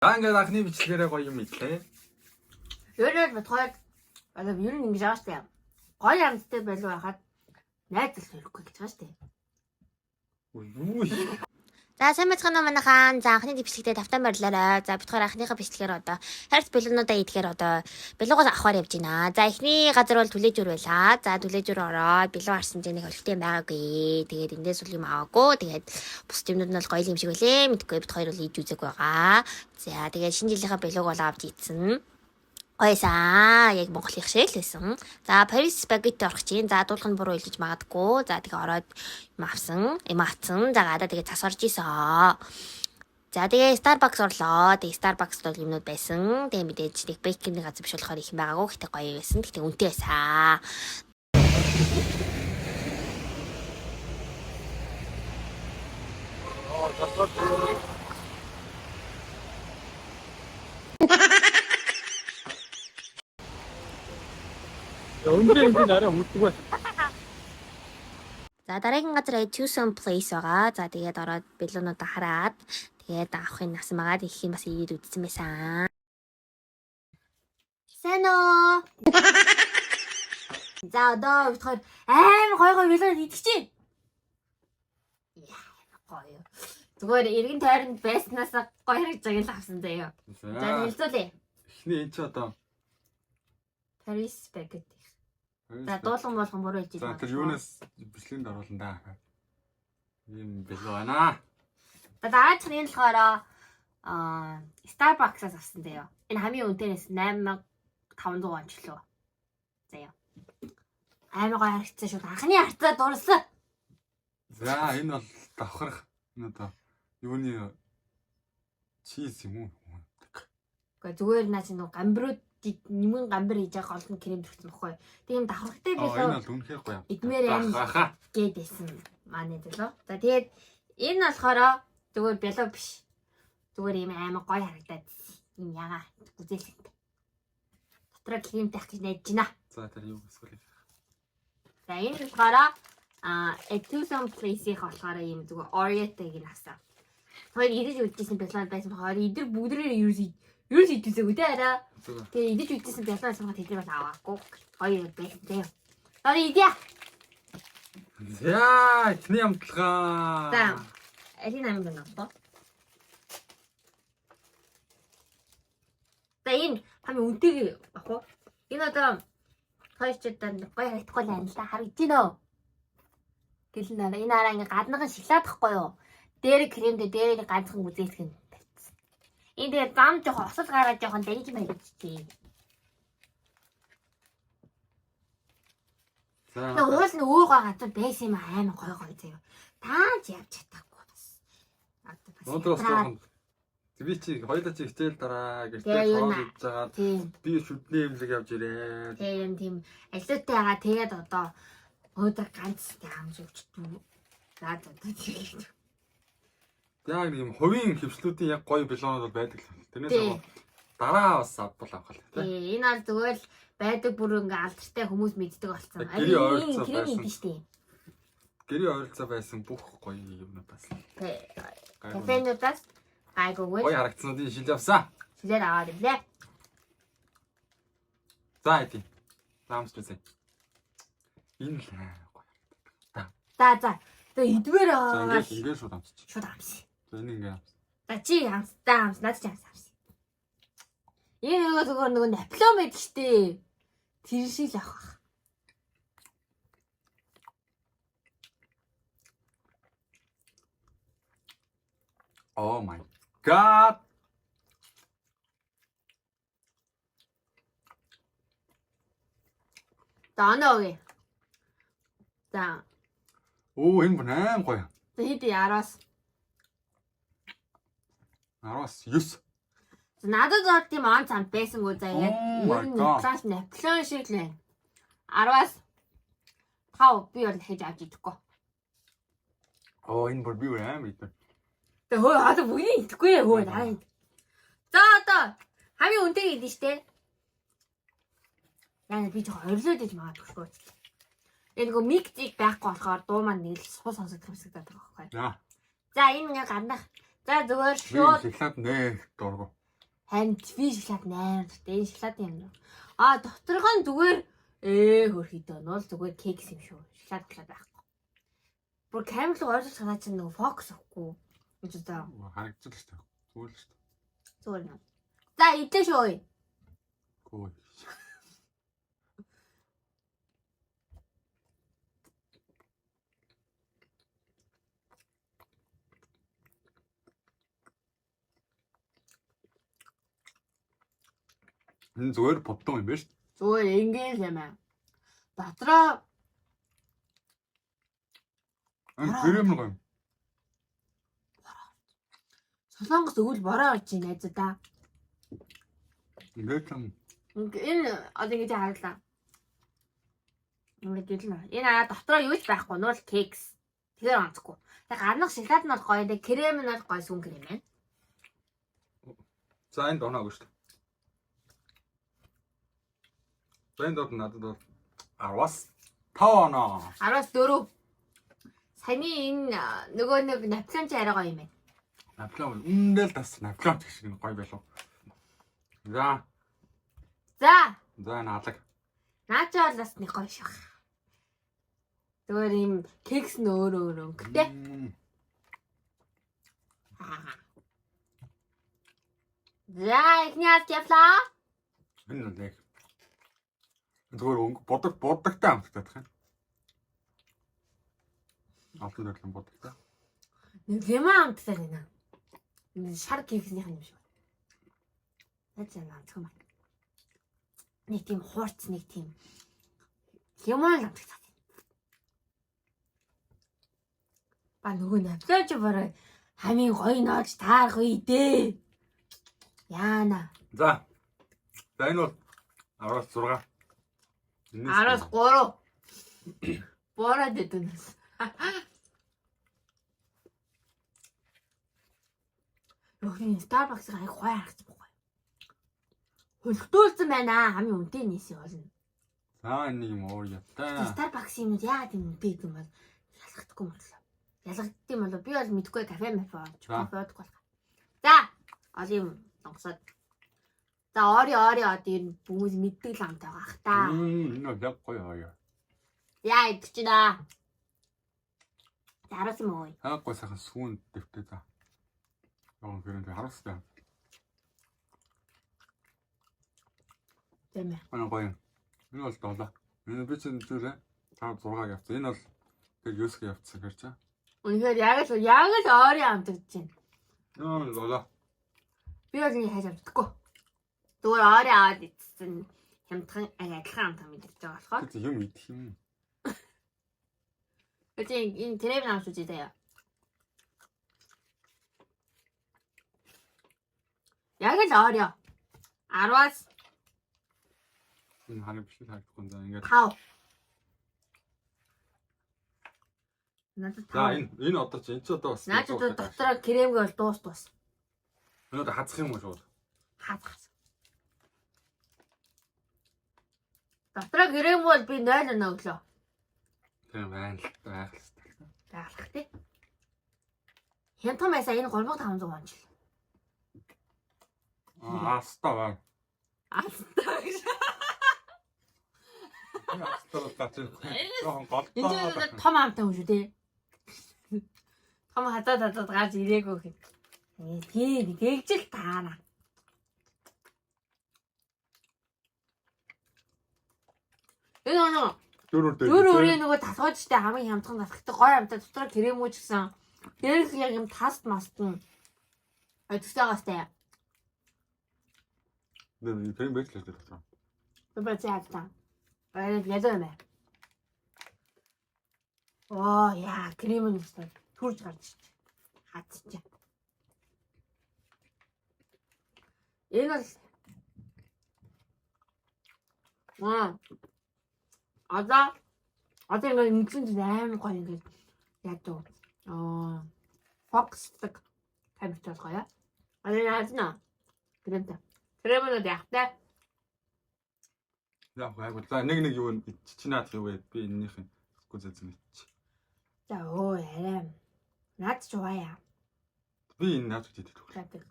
За, ингээд анхны бичлэгээрээ гоё юм идлээ. Ер нь бодохоор одоо ер нь ингэж байгаа штэ. Гоё амттай байлуу хахад найз л хэрэггүй гэж байгаа штэ. Юу юм? За, сайн байцгаана уу, манайхан. За, анхны бичлэгтээ тавтан морилоорой. За, битгаар анхныхаа бичлэгээр одоо хайрц бэлгнүүдээ идэхээр одоо бэлгээс авахар явж байна. За, эхний газар бол түлээжүр байлаа. За, түлээжүр ороод бэлэг харсан чинь нэг холигтой юм байгаагүй. Тэгээд эндээс үл юм аваагүй. Тэгээд бус юмнууд нь бол гоё юм шиг байлээ. Мэдгүй, бит хоёр бол иж үзег байгаа. За, тэгээд шинэ жилийнхаа бэлэг бол авч ийдсэн. Гойсан. Яг Монголынх шиг л байсан. За, Paris Baguette орох чинь. За, дуулах нь буруу илж магадгүй. За, тэгээ ороод юм авсан. Юм авцсан. За, гадаа тэгээ цас орж исэн. За, тэгээ Starbucks орлоо. Тэгээ Starbucks бол юмнууд байсан. Тэгээ мэдээж нэг бейкерний газар биш болохоор их юм байгаагүй. Гэтэ гоё байсан. Гэтэ үнэтэй байсан. Өндөр энэ арай хүрдэг бай. За, дараагийн газар Tucson Place байгаа. За, тэгээд ороод бэлүүнүүдээ хараад тэгээд авахын насан магаад их юм бас ирээд үзсэн байсан. Сайн уу? За, одоо битгаар амар гоё гоё бэлүүнүүд идэх чинь. Яа, гоё. Зүгээр эргэн тойронд байснаас гоё харагдаж байгааг л авсан заяа. За, хэлцүүлээ. Эхний энэ чи одоо Paris Baguette. За, дуулган болгон буруу хэлж За, тэр юунаас бичлэгэнд оруулна да. Ийм бэлэг байна. За, дараачих нь болохоор Starbucks-аас авсан заяа. Энэ хамгийн үнэтэйнээс 8500 ончлоо. Заяа. Амар гоё харагдсан шүү. Анхны харцаа дурсан. За, энэ бол давхарх энэ одоо юуны чиз юм уу? Гэхдээ зүгээр наа чи нөгөө гамбрууд нэмэн гамбар хийж байгаа гол нь крем төрсөн бохгүй. Тийм давхархтай Аа, энэ билүү бол үнэхээр гоё. Идмээр юм. Ахаа. Гээд байсан манай зэлөө. За, тэгээд энэ болохоор зүгээр бялуу биш. Зүгээр ийм амар гоё харагдаад ийм яга гүзээлхэнтэй. Дотроо кремтэй ах гэж найдаж байна. За, тэр юу эсвэл. За, энэ болохоор а Tucson Place-ийн болохоор ийм зүгээр Oreo-тайг нь авсан. Хоёр идэж үдчихсэн бялуу байсан болохоор эдэр бүгдээрээ ерөөс идвэсээгүй те арай. Зүгээр. Тэгээ идэж үдчихсэн бялуу байсан болохоор тэднийг бол аваагүй. Гоё юм байсан те. За, идэ. За, эхний амтлагаа. За. Алин амин байна одоо. За, энэ хамгийн үнэтэйг авах уу? Энэ одоо хоёр ч одоо гоё харагдахгүй л байна л да. Харагдаж байна уу? Гэл нара энэ араа ингээ гаднах нь шоколад хгүй юу? Дээр кремдээ дээр нэг ганцхан үзээлэх нь тавьчихсан. Энэ тэгээ зам жоохон осол гараад жоохон данж мэлжчихээ. За. Тэгээ уул нь өөр гоо газар байсан юм амар гоё гоё заяа. Таач явж чадахгүй бас. Одоо бас. Өнөөдөр бас ятраад. жоохон би чи хоёулаа чи хичээл дараа гэртээ Тэгээ юу хоол нэ? идж байгаа. Тийм. Би шүдний имлэг явж ирээ. Тэгээ юм тийм ажлуудтай байгаа. Тэгээд одоо өнөөдөр ганц амж өгчдүү. За за за тийм. Яг нэг юм хувийн хөвчлүүдийн яг гоё бэлонууд бол байдаг л. Тэрнээс Тий. яг дараа бас авбал авах л тий. Тэгээ энэ бол зүгээр л байдаг бүр ингээ алдартай хүмүүс мэддэг болсон. Яг гэрийн ойролцоо крем байсан. идэв штэ. Гэрийн ойролцоо байсан бүх гоё юмнуудаас. Тэгээ Гайгүй. кафенуудаас гайгүйгээр Гоё харагдсануудын шилж авсан. шилээр аваад ирлээ. За, иди. Заамс үзье. Энэ л гоё. За за. Тэгээ идвэр За, аа. ингээд ингээд шууд амсчих. Шууд амс. За, энэ ингээд амс. За, чи амс. За, амс. Наад чи амс амс. Энэ нөгөө зүгээр нөгөө Наполеон байдаг штэ. Тэр шиг л авах. Oh my god. За, оноо өгье. За. Оо, энэ бүр аим гоё. За, хэд 10-аас? 10-аас 9. За, надад бол тийм он цам байсангүй заа яг Oh my ер нь God. Наполеон Наполеон шиг л байна. 10-аас 5 би бол дахиж авч идэхгүй. Оо, энэ бүр би бүр аим идэ. Тэгээ хөө одоо бүгдийг идэхгүй хөө дараа ид. За, одоо хамгийн үнэтэй идэв штэ. Яа, би жоохон орилоод иж магадгүй шүү. Тэгээ нөгөө микзик байхгүй болохоор дуу маань нэг л суу сонсогдох юм шиг байдаг байхгүй. За. За, энэ ингээ гаднах. За, зүгээр Би шууд шоколад нэх дургу. Харин би шоколад 8 дуртай. Энэ шоколад юм. А доторх нь зүгээр хөрхийдөө нуул зүгээр кекс юм шүү. Шоколад шоколад байхгүй. Бүр камер руу орж санаа чинь нөгөө фокус өгөхгүй. Гэж одоо Харагдчихлаа шүү дээ. Зүгээр л шүү дээ. зүгээр юм. За идлээ шүү. Гөө. Энэ зүгээр боддон юм байна шүү дээ. Зүгээр ингээл юм аа. Дотроо Энэ крем гоё юм. Солонгос өвөл бороо орж ийн найзуудаа. Ингээд юм Энэ одоо ингэж харлаа. Ингээд л энэ аа дотроо юу ч байхгүй нуул кекс. Тэгэхээр онцгүй. Тэг гарнах шоколад нь бол гоё, тэг крем нь бол гоё сүүн крем байна. За энд оноогүй шүү дээ. За энд бол надад бол 10-аас 5 оноо. 10-аас 4. Саяны энэ нөгөө нэг Наполеон ч арай гоё юм байна. Наполеон үүндээ л тас Наполеон ч гэх шиг гоё байлуу. За За, за энэ алаг. наа чи бол бас нэг гоё шах. Зүгээр ийм кекс нь өөр өөр өнгөтэй. За, эхний хас явлаа. Энэ бол яг зүгээр өнгө бодог бодогтой амттай байх юм. Олон төрлийн бодогтой. Нэг лимон амттай байна. Энэ шар кекснийх юм шиг. Наа чи амтгүй юм. Нэг тийм хуурц, нэг тийм лимон амттай. Ба нөгөө Наполеон ч барай хамгийн гоё ноож таарах үе дээ. Яана. За. За энэ бол 10-аас 6. 10-аас 3. Бороод идэв. Йохин Starbucks-ыг аяг гоё харагдсан байхгүй. Хөлтүүлсэн байна. Хамгийн үнэтэй нийс болно. За энэ юм уур ятаа. Starbucks юмуд яагаад юм үнэтэй гэдэг юм бол ялгахдаггүй юм боллоо. Ялгагдсан юм болоо би бол мэдэхгүй кафе мафе ууж кофе уудаггүй болох. За олон юм онгосоод. За ори ори од ер нь бүгд мэддэг л амт байгаа х та. Энэ бол яг гоё гоё. Яа идчихнэ. За харуулсан мөө. Яг гоё сайхан сүүн дэвтэй за. Яг гэрэн харуулсан. Тийм ээ. Энэ гоё. Энэ бол 7. Энэ би чинь зүгээр 5 6 явцсан. Энэ бол тэр 9 явцсан гэж чаа. Үнэхээр яг л яг л ори амтагдаж байна. Энэ бол 7. Би бол энэ хайж амтдаггүй. Зүгээр ори аваад идсэн хямдхан адилхан амт мэдэрч байгаа болохоор. Тэр юм идэх юм. Тэгээ энэ крем намш үзье заяа. Яг л ори. 10-аас Энэ харин биш харагдахгүй за ингээд. 5. Надад За 5. энэ энэ одоо чи энэ ч одоо бас. Наад одоо дотроо кремгээ бол дуус дуус. Энэ одоо хазах юм уу шууд. Хаз хаз. Дотроо крем бол би 0 оноо өглөө. Тийм байна л байх л та. Байгалах тий. Хямдхан байсан энэ 3500 вон жил. Аа аста байна. Алстаа гэж. Аста бол гач. Жохон голдоо. Энэ ч том амтай юм шүү тий. Том хазаад хазаад гарч ирээгүй гэх. Тий, тэгжил таараа. Энэ оноо Дөрөв дээр. Өөр өөрийн нөгөө талхойчтой хамгийн хямдхан талхтай гоё амтай дотор кремүүч гэсэн. Дээрх яг юм таст мастан. Өдөртөөгөөс таа. Тэр крем байж л дээ. Би ба цаалта. Аа ядаа юм. Оо яа, крем нь өстой төрж гарч ирж. Хатчих. Энэ бол Аа. Одоо одоо ингээд ингэсэн чинь амар гоё ингээд яадаг. Аа. Фоксдаг камерт бол гоё. Аа наазна. Кремтэй. Кремнүүд яхтай. Яг гайгүй. За нэг нэг юу чи наад юу вэ? Би энэнийх нь гү зэзэн ич. За өө арай. Наад ч уяа. Би энэ наад үгүй идэх. Гэдэг.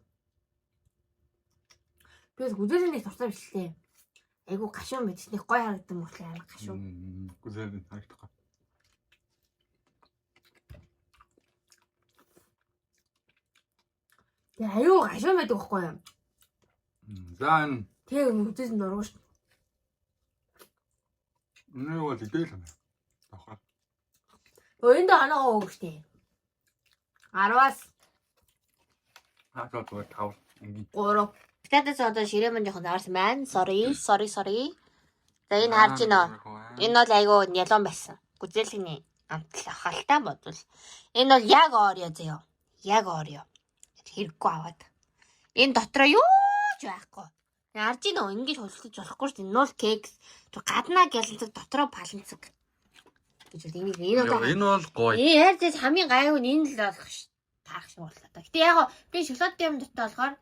Би бас гүзээлний туртай бичлээ. Айгу гашуун байж нэг гой харагдан мөртлөө амар гашуун. Гүзээл нь харагдахгүй. Тэгээ аюу гашуун байдаг байхгүй юу? За энэ Тэгээ гүзээлний дургу шүү. энэ бол идээл юм. Давхар. Өө энд анагаа өгөх штэ. 10-аас Аа за зүгээр 5 ангийн. 3. Статус одоо ширээ мөн жоохон заарсан байна. Sorry, sorry, sorry. За энэ харж байна уу? Энэ бол айгүй нялуун байсан. Гүзээлхний амтл ахaltaа бодвол. Энэ бол яг Орео заяо. Яг Орео. Хэрэггүй аваад. Энэ дотроо юу ч байхгүй. Харж байна уу? Ингэж хултаж болохгүй шүү дээ. Нуул кекс. Гаднаа гяланцаг, дотроо паланцаг. Гэж бол энийг энэ одоо Энэ бол гоё. Ээ хайр зээс хамгийн гайгүй нь энэ л болох ш. Таарах шиг боллоо та. Гэтэ яг гоо би шоколадын юм дотоо болохоор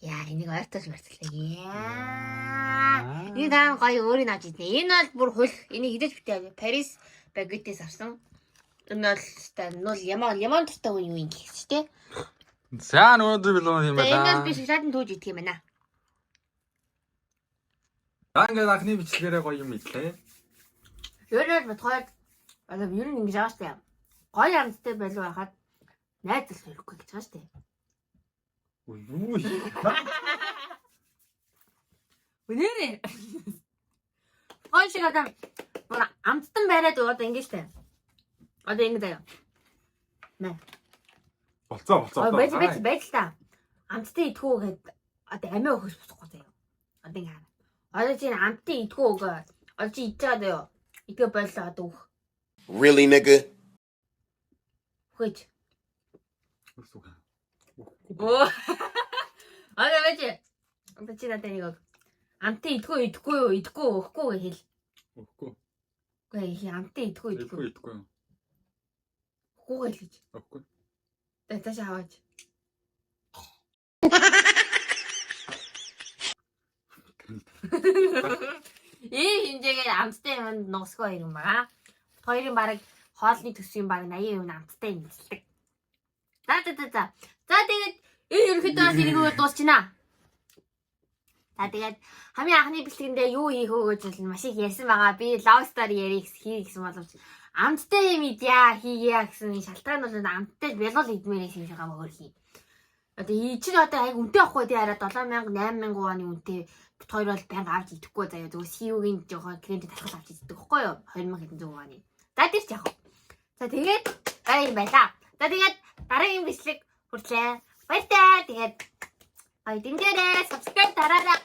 яа энийг ойртол барьцлаа. Яа. Энэ таан гоё өөрийг авч иднэ. Энэ бол бүр хөл. Энийг хідэж битээ. Парис багетээс авсан. Энэ бол та нул яман яман дуртай хүн юу юм гэх ч тэ. За өнөөдөр бэлэн юм За энэ бол байна. би шоколадын түүж идэх юм байна. За ингээд анхны бичлэгээрээ гоё юм идлээ. Ер нь бол бодгоор одоо ер нь ингэж байгаа штэ. Гоё амттай байлуу байхад найз л хэрэггүй гэж байгаа штэ. Юу юм? Үнээрээ. Гоё шиг одоо бүр амттан бариад одоо ингэ штэ. Одоо ингэ заяа. Мэ. Болцоо болцоо. Ой байж байж байж л та. Амттай идэхүү гэд одоо амиа өгөх босхгүй заяа. Одоо ингэ хараа. Одоо чи энэ амттай идэхүү өгөө. Одоо чи идэж байгаа заяа. Идэхэ боллоо одоо өөх. Really, nigga? Өгөөч. Өө. Одоо байж. Одоо чи надад нэг өг. Амттай идэхүү идэхгүй юу? Идэхгүй өгөхгүй гэж хэл. Өгөхгүй. Үгүй ээ амттай идэхүү идэхгүй. Идэхгүй идэхгүй. Өгөхгүй гэж хэлж. Өгөхгүй. За цаашаа аваач. Ийм хэмжээгээр амттай юмд нугасгүй хоёр юм байгаа. Хоёрын бараг хоолны төсвийн бараг 80% нь амттай юм хэлдэг. За за за за. За тэгээд энэ ерөнхийдөө бас эргүүгээ дуусчихна. За тэгээд хамгийн анхны бичлэгэндээ юу хийх вэ гэж бол маш их ярьсан байгаа. Би love story ярих хийх гэсэн боловч амттай юм идья хийя гэсэн шалтгаан бол амттай бялуул идмээр юм шиг гам хөөрхий. Одоо ий чинь одоо айг үнэтэй авахгүй тий арай 7000 8000 оны үнэтэй бит хоёр бол байнга авч идэхгүй заяа зүгээр CU-гийн жоохон кремтэй талхал авч иддэг байхгүй юу 2000 хэдэн зуун оны. За тэр ч яг. За тэгээд баяр юм байлаа. За тэгээд дараагийн бичлэг хүртлээ. Баяртай. Тэгээд гоё дэмжээрэй. Subscribe дараарай.